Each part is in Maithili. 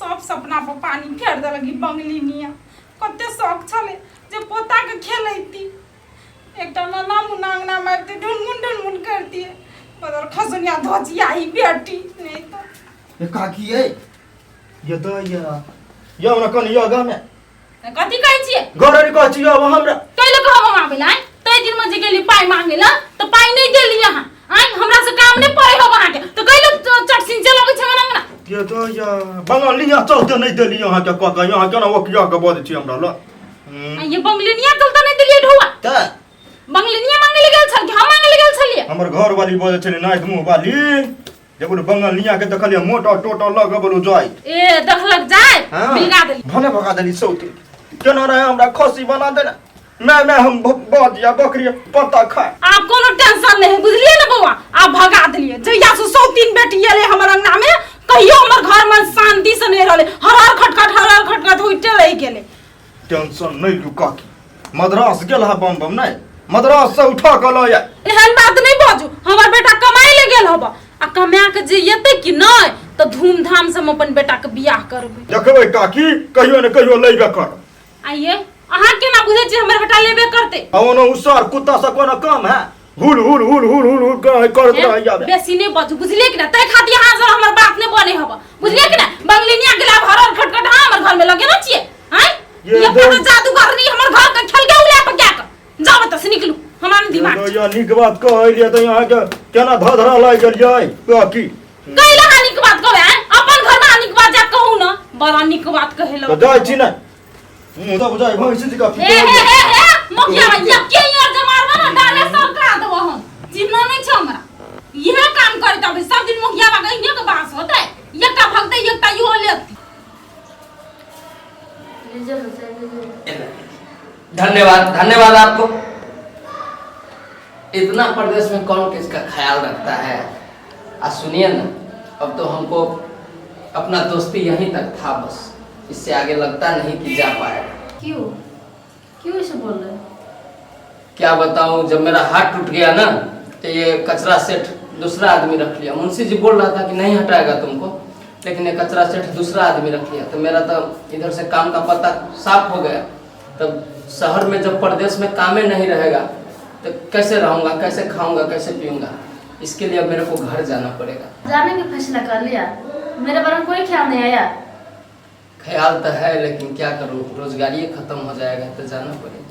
सब सपना पर पानी फेर देलक ई बंगलिनिया। कते शौक छलै जे पोता के खेलैती, एकटा नाना मुन्ना अंगना में आबिते ढुनमुन ढुनमुन करतिए, बदल खसुनिया धोचिया ही बेटी नहीं तो। ये काकी ये ये द ये ये हमरा कन ये गामे। कथी कहै छियै? घर रे कहै छियै अब हमरा। तै लऽ कहब हम आबै ला? तै दिन में जे गेली पाइ मांगे ला तऽ पाइ नहि देली अहाँ। आँय, हमरा से काम नहि पड़ै हब अहाँके तऽ कैले चटसिन चल अबै छै हमर अंगना? ये द ये बंगलिया चलते नहीं देली अहाँ के कह के यहाँ केना ओकिया के बजै छी हमरा ल। आ ये बंगलिनिया चलते नहि देलियै ढौआ। तऽ बंगलिनिया मांगे ले गेल छल कि हम मांगे ले गेल छलियै? हमर घर वाली बजै छलै नाइक मुँह वाली जे बोलू बंगलिया के देखलियै मोटा टोटा लग बोलू जाय। ए देखलक जाय। हाँ। बिलगा देली। भने भगा देली सौती केना रहे हमरा खसी बना देना मैं मैं हम बजिया बकरी पत्ता खाए। आब कोनो टेंशन नहीं है, बुझलिए ना बौआ? आब भगा देलिए। जहिया से 103 बेटी एले हमर अंगना में कहियो हमर घर में शांति से नहीं रहले, हर हर खटखट हर हर खटखट होइते रहि गेले। टेंशन नहीं लू काकी, मद्रास गेल है बम बम नहीं, मद्रास से उठा के लऽ आय। एहन बात नहीं बाजू, हमर बेटा कमाई ले गेल हब आ कमा के जे एतै कि नहीं तऽ धूमधाम से हम अपन बेटा के बियाह करबै। देखबै काकी कहियो ने कहियो लैबे कर। आइए अहाँ केना बुझै छियै हमर बेटा लेबे करतै? आ ओना उसर कुत्ता से कोनो कम है, हुल हुल हुल हुल हुल हुल करत रहैया। बेसी नहीं बाजू, बुझलिए कि ना? तै खातिर अहाँ से हमर बात नहीं बने हब, बुझलिए कि ना? बंगलिनिया के लाभ हरर खटखट अहाँ हमर घर में लगे ना छियै? आँय, ये ये दो- तो जादूगर नहीं हमर घर के खेल के उला पर क्या कर जाओ त से निकलू, हमरा नहीं दिमाग ये नीक बात कहलियै तऽ यहाँ के केना धधरा लागि गेलियै काकी? कैला हानि के बात कहबै? आँय, अपन घर में हानि के बात जा कहू ना, बड़ा नीक बात कहे तऽ लग जाइ छी ने मुँह तऽ बुझाइ भैंसी जी का। हे हे हे हे मुखिया भैया के यार जमारबा ना डाले सरका देबो हम, चिन्ह नहीं छ हमरा। इहे काम करत अभी सब दिन मुखिया बा इहे के बास होतै, एकटा भगतै एकटा इहो लेत। धन्यवाद धन्यवाद आपको। इतना प्रदेश में कौन किसका ख्याल रखता है। आ सुनिए ना, अब तो हमको अपना दोस्ती यहीं तक था, बस इससे आगे लगता नहीं कि जा पाएगा। क्यों क्यों ऐसे बोल रहे हो? क्या बताऊं, जब मेरा हाथ टूट गया ना तो ये कचरा सेठ दूसरा आदमी रख लिया। मुंशी जी बोल रहा था कि नहीं हटाएगा तुमको, लेकिन ये कचरा सेठ दूसरा आदमी रख लिया तो मेरा तो इधर से काम का पता साफ हो गया। तब शहर में जब प्रदेश में कामे नहीं रहेगा तो कैसे रहूँगा, कैसे खाऊंगा, कैसे पीऊँगा? इसके लिए अब मेरे को घर जाना पड़ेगा। जाने का फैसला कर लिया, मेरे बारे में कोई ख्याल नहीं आया? ख्याल तो है लेकिन क्या करूँ, रोजगारी खत्म हो जाएगा तो जाना पड़ेगा।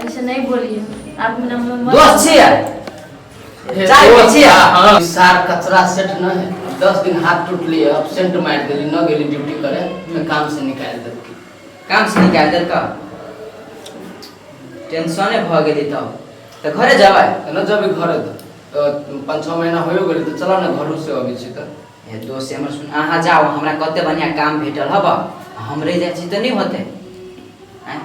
ऐसे नहीं बोलिए आप मेरा मन मत- दोस्त छियै। हे जाय दोस्त, छियै। हाँ, सार कचरा सेठ न है, 10 दिन हाथ टूट लिए अब सेंट मार देली, न गेली ड्यूटी करे तो काम से निकाल देलकी। काम से निकालि देलक, टेंशने भऽ गेली। तब तऽ घरे जेबै? न जब घरे तो 5-6 महीना हो गेली तो चला न घरू से अबै छी तऽ। हे दोस्त हमर सुन, अहाँ जाओ, हमरा कते बढ़िया काम भेटल हब, हम रहि जाइ छी तऽ नहि होतै। आँय?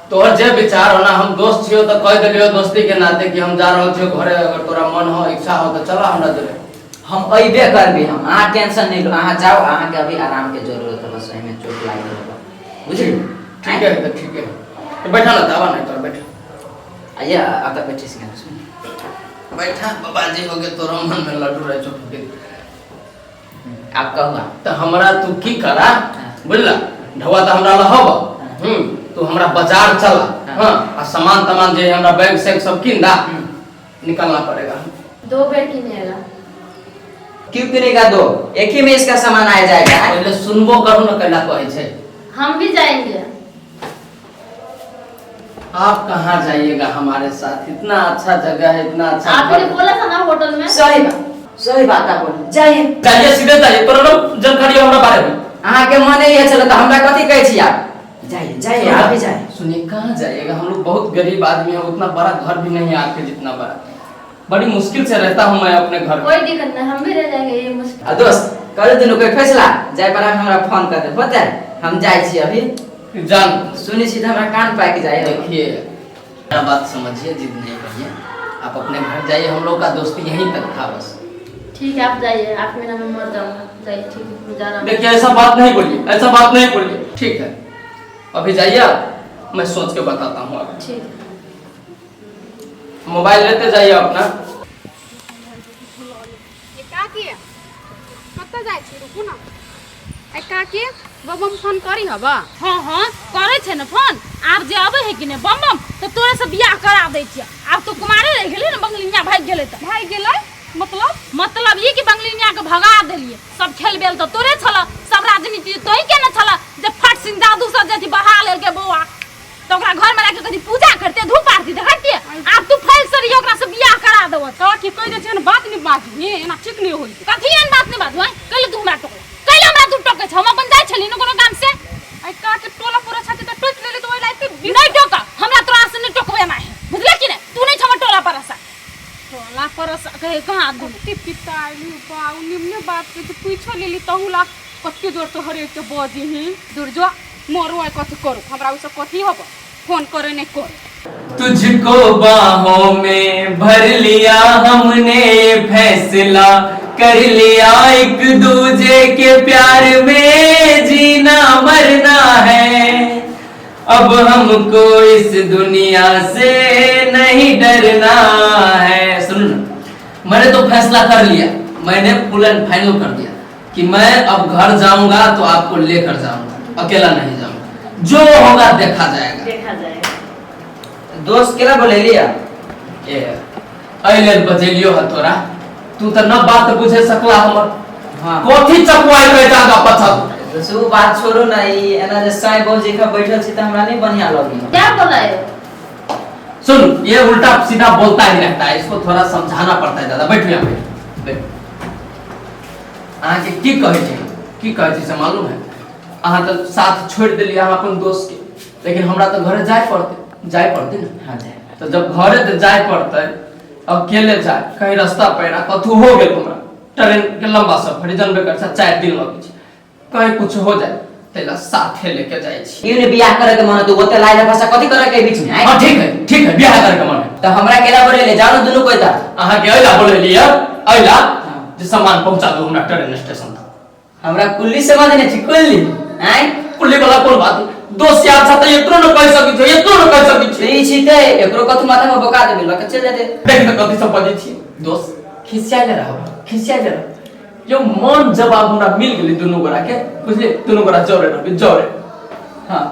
तोहर जे विचार होना, हम दोस्त छियो तो कह देलियो दोस्ती के नाते कि हम जा रहल छियो घरे, अगर तोरा मन हो इच्छा हो तो चला हमरा जोरे। हम अइबे करबी हम, अहाँ टेंशन नहीं लो, अहाँ जाओ, अहाँके अभी आराम के जरूरत है, बस एहिमे चोट लागि गेल हब, बुझली? ठीक है तो ठीक है, तो बैठा ना, आवा नहीं तोर बैठा। आइए अब तक बैठे छी सुन। बैठा बाबाजी हो गए तोरा मन में लड्डू रहे चोट के। आब कहू आप। तो हमरा तू की करा बुझला, ढौआ तो हमरा लहब तू हमरा बाजार चला। हाँ, आ सामान तमान जे हमरा बैग सैग सब किन दा, निकलना पड़ेगा। दो बेर किनेगा? क्यों किनेगा दो? एक ही में इसका सामान आ जाएगा। पहले सुनबो करू ना कैला कहै छै। हम भी जाएंगे। आप कहाँ जाइएगा हमारे साथ, इतना अच्छा जगह है, इतना अच्छा आपने घर। बोला था ना होटल में। सही बात, सही बात आप बोल, जाइए। जाइए, सीधे जाइए, तोरा लोग जानकारी हमरा बारे में। अहाँके मने इहे छलै तऽ हमरा कथी कहै छी आप? जाइए जाइए, आप भी जाइए। सुनिए, कहाँ जाइएगा, हम लोग बहुत गरीब आदमी है, उतना बड़ा घर भी नहीं है आपके जितना बड़ा, बड़ी मुश्किल से रहता हूँ मैं अपने घर में। कोई दिक्कत नहीं, हम भी रह जाएंगे, ये मुश्किल। आ दोस्त करू दुनू कोई फैसला, जाय पर हमरा फोन कर दे होतै, हम जाइ छी अभी। जान सुनै छी तऽ हमरा कान पाकि जाइ। देखिए मेरा बात समझिए, जिद नहीं करिए, आप अपने घर जाइए, हम लोग का दोस्ती यहीं तक था बस। ठीक है आप जाइए, आप मेरा मैं मर जाऊंगा, जाइए। ठीक है मैं जा रहा हूँ। देखिए ऐसा बात नहीं बोलिए, ऐसा बात नहीं बोलिए, ठीक है अभी जाइए आप, मैं सोच के बताता हूँ आपको। ठीक है। मोबाइल लेते जाइए अपना। ये काकी कतऽ जाइ छी? छी, रुकू ना। ए काकी, बम फोन करी हबा? हाँ हाँ, करै छै ने फोन। आब जे अबै है कि ने बम बम, तऽ तोरे से बियाह करा दै छियै। आब तो कुमारे रहि गेलै ने, बंगलिनिया भागि गेलै तऽ। भागि गेलै मतलब? मतलब ई कि बंगलिनिया के भगा देलियै। सब खेल बेल तऽ तोरे छल, सब राजनीति तोही केने छल, जे फट सिंह दादू सब जे बढ़ा लेलकै बौआ, तऽ ओकरा घर में राखि कथी पूजा करते, धूप आरती देखते। आब तू फैल सरी, ओकरा से बियाह करा देबो। तऽ की कहि दै छियै ने, बात नहि बाजही, एना ठीक नहि होइ। कथी एहन बात नहि बाजू? आँय, कैले तू हमरा टोकला? कैले हमरा तू टोकै छ? हम अपन जाइ छली ने कोनो काम से। आइ काके टोला पूरा छाती तऽ टोकि लेली, तऽ ओहि लायक नहि टोक हमरा, तोरा से नहि टोकबे ना है, बुझले कि नहि? तू नहि छ हमर टोला पड़ोसा, टोला पड़ोसा कहे कहाँ दुनू। कते पिता आइली बाउ, निम्ने बात के तू पूछो लेली तहु ला कते जोर तो हरेक के बजही। दूर जो, मरो आइ, कथी करू हमरा ओइसे कथी हब, फोन करे नहीं करे। तुझको बाहों में भर लिया हमने, ये फैसला कर लिया, एक दूजे के प्यार में जीना मरना है, अब हमको इस दुनिया से नहीं डरना है। सुन ना, मैंने तो फैसला कर लिया, मैंने फुल एंड फाइनल कर दिया कि मैं अब घर जाऊंगा तो आपको लेकर जाऊंगा, अकेला नहीं जाऊंगा। जो होगा देखा जाएगा। देखा जाएगा। दोस्त केला बोलेलिया? ए, एहि लेल बजेलियो ह तोरा, तू तऽ न बात बुझे सकला हमर। हाँ। कथी चकुआइ के जागा पछल। से उ बात छोड़ू ना, ई एना जे साई बौजी के बैठल छी तऽ हमरा नहीं बढ़िया लगी। क्या बोला है? सुन, ये उल्टा सीधा बोलता ही रहता है, इसको थोड़ा समझाना पड़ता है दादा। बैठो यहाँ, बैठ बैठ। अहाँके की कहै छी, की कहै छी से मालूम है? अहाँ तऽ साथ छोड़ि देलियै अहाँ अपन दोस्त के, लेकिन हमरा तऽ घरे जाय पड़तै, जाय पड़तै ने। हाँ, जाय। तऽ जब घरे तऽ जाय पड़तै, अकेले जाय, कहीं रास्ता पैरा कथू हो गेल हमरा, ट्रेन के लंबा सफर जनबे कर छै, 4 दिन लगै छै, कहीं कुछ हो जाए, ताहि ला साथे लेके जाइ छी। क्यों ने बियाह करे के मन तू ओते लाइ भाषा कथी करे के बीच में आय? हाँ, ठीक है, ठीक है, बियाह करे के मन है। तऽ हमरा केला बोलेले? जाओ ने दुनू कोई तऽ। अहाँके अइला बोलेलियै, अइला हाँ। जे सामान पहुंचा दू हमरा ट्रेन स्टेशन तक। हमरा कुल्ली समझ ने छी कुल्ली आय? कुल्ली वाला कोन बात? दोस्त यार छ तऽ एतनो न कहि सकै छै, एतनो न कहि सकै तऽ छी। ई छी ते एकरो कथू माथा में बोका देबे लके चल जाते। देख तऽ कथी सब बजै छी। दोस्त खिसियाले रहब, खिसियाले रहब यो मन जब आब हमरा मिल गेलै दुनू गोरा के, बुझलियै? दुनू गोरा जरे रहबै जरे। हाँ।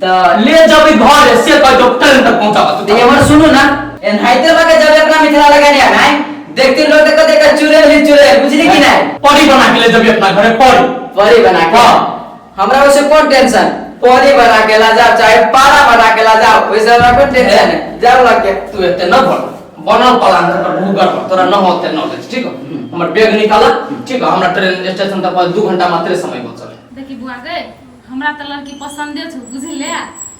तऽ ले जब घर से कह दो, ट्रेन तक पहुंचाबा तू। तऽ हमर सुनू ना, एनाहिते लके जब अपना मिथिला लगाने आय, देखते लोग देखो देखो चुड़ैल ही चुड़ैल, बुझली कि नहीं? परी बना के ले जब अपना घरे, परी। परी बना के? हाँ। हमरा उसे कौन टेंशन, परी बना के ला जाओ चाहे पारा बना के ला जाओ, वैसे हमरा कौन टेंशन है, जाओ लग के। तू एते न बोल, बनल पलान तोर भूगर पर तोरा न होते नॉलेज। ठीक हो, हमर बैग निकाल। ठीक हो, हमरा ट्रेन स्टेशन तक 2 घंटा मात्र समय बचल है। देखी बुआ गे, हमरा तऽ लड़की पसन्दे छौ, बुझले?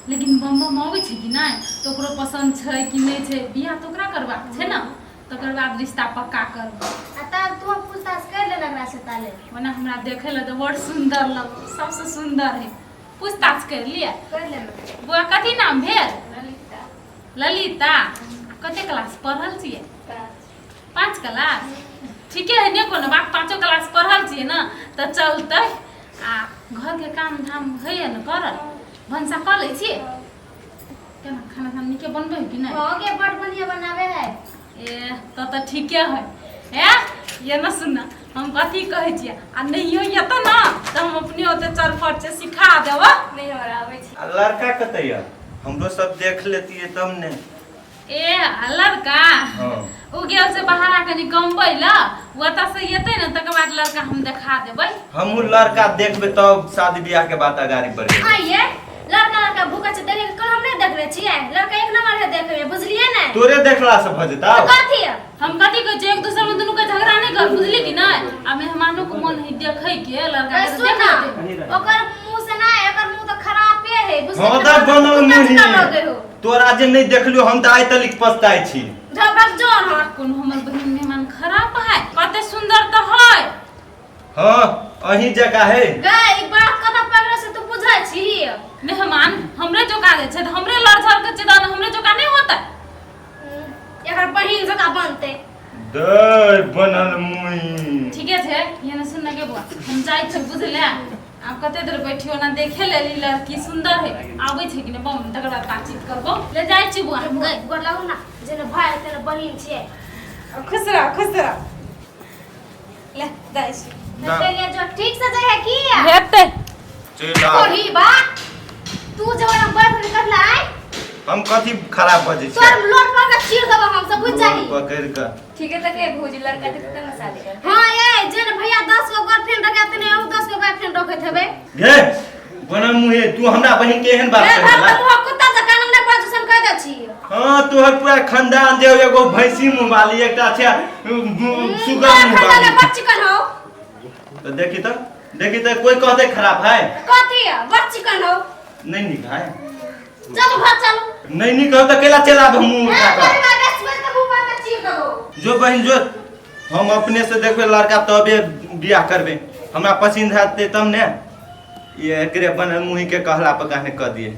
लेकिन बम बम अबै छै कि नहि, तऽ ओकरो पसन्द छै कि नहि छै। बियाह तऽ ओकरा करबाक छै ने, तकर बाद रिश्ता पक्का करबै। आ तब तू पूछताछ कर ले ओकरा से ताले। ओना हमरा देखै लए तऽ बड़ सुन्दर लगल, सबसँ सुन्दर है। पूछताछ कर लिअ। कर लेना। बुआ, कथी नाम भेल? ललिता। ललिता। कते क्लास पढ़ल छियै? 5 क्लास। ठीके है ने, कोनो बात, पाँचो क्लास पढ़ल छियै ने तऽ चलतै। आ घरके काम धाम होइए ने करल? भनसा कऽ लै छियै? केना खाना खाना नीके बनबै है कि नहि? हो गया, बड़ बढ़िया बनावे है। ए तऽ ठीके है। ए ये न सुन, हम कथी कहै छियै, आ नहि होइए तऽ ने तऽ हम अपने ओते चरफट से सिखा देबऽ। नहीं हमरा आबै छै। आ लड़का कतऽ यऽ? हमरो सब देख लेतियै तब ने। ए आ लड़का? हाँ। ओ गेल छै बाहरा कनि कमबै लए, ओतऽ से एतै ने तकर बाद लड़का हम देखा देबै। हमहूँ लड़का देखबै तब शादी बियाह के बात अगाड़ी बढ़ेबै। आइए लड़का लड़का भूखा छै देखे के, कल हम नहीं देखले छियै, लड़का एक नंबर है देखे में, बुझलिए ने? तोरे देखला से भऽ जेतौ? तऽ कथी है? हम कथी कहै छियै, एक दूसरे में दुनू के झगड़ा नहीं कर, बुझली कि नहीं? आ मेहमानो के मन है देखै के लड़का ए, के, सुन देख ना, लेतै। ओकर मुंह से ना, एकर मुंह तऽ खराबे है, बुझलिए? हाँ तऽ बनल कुत्ता मुँही। जकाँ लगै हो। तोरा जे नहीं देखलियो, हम तऽ आइ तलिक पछताइ छी। झपक जोर हाथ। कोनो हमर बहिन मेहमान खराब है? कते सुंदर तऽ है। हाँ, अहीं जकाँ है। गै, ई बात कतऽ पकड़े से तू बुझै छी? मेहमान हमरे जोका जे छै तऽ हमरे लड़ झड़ के छै, तऽ हमरे जोका नहीं होतै? एकर बहिन जकाँ बनतै। दै बनल मुई। ठीके छै। ये ने सुन के बुआ, हम जाइ छी, बुझले? आब कते देर बैठियो ना, देखे लेली लड़की सुंदर है। आबै छै कि ने बम, तकर बाद बातचीत करबो। ले जाइ छी बुआ हम गई। गोर लागू ना, जेना भाय तेना बहिन छियै। खुश रह, खुश रह। ले जाइ छी। ना। चलिए जो ठीक से जाइ है की हेतै। चलि आ। कोढ़ी बा तू जब हम बॉयफ्रेंड करला आय। हम कथी खराब बजै छी? तोर लोट पर के चीर देबो हम सब, बुझ जाही। पकड़ के ठीक है, तऽ भौजी लड़का देखते ना शादी कर। हां ये जे भैया 10 गो गर्लफ्रेंड रखे तने हम 10 गो बॉयफ्रेंड रखत हेबे। गे बना मुहे, तू हमरा बहिन के एहन बात ए कहे भाग ला? त मुँह कुत्ता जकाँ हम नहि बाजू से हम कह दै छी। हाँ, तोहर पूरा खानदान जे एगो भैंसी मुँह वाली, एकटा छै सुगर तोरा मुँह खानदान वाली। में बड़ चिकन हौ। तो देखी तो, देखी तो कोई कहते खराब है। कथी है बड़ चिकन हौ? नहीं निक है। चलू घर चलू। नहीं निक हो तो केला चला दो मुँह ए, उठा तोरी कर। माय बेस बेस के मुँह पर के चीर देबो। जो बहिन जो, हम अपने से देखबे लड़का तबे बियाह करबे, हमरा पसंद हेतै तब ने। ये एकरे बनल मुँही के कहला पर कहने कह दिए।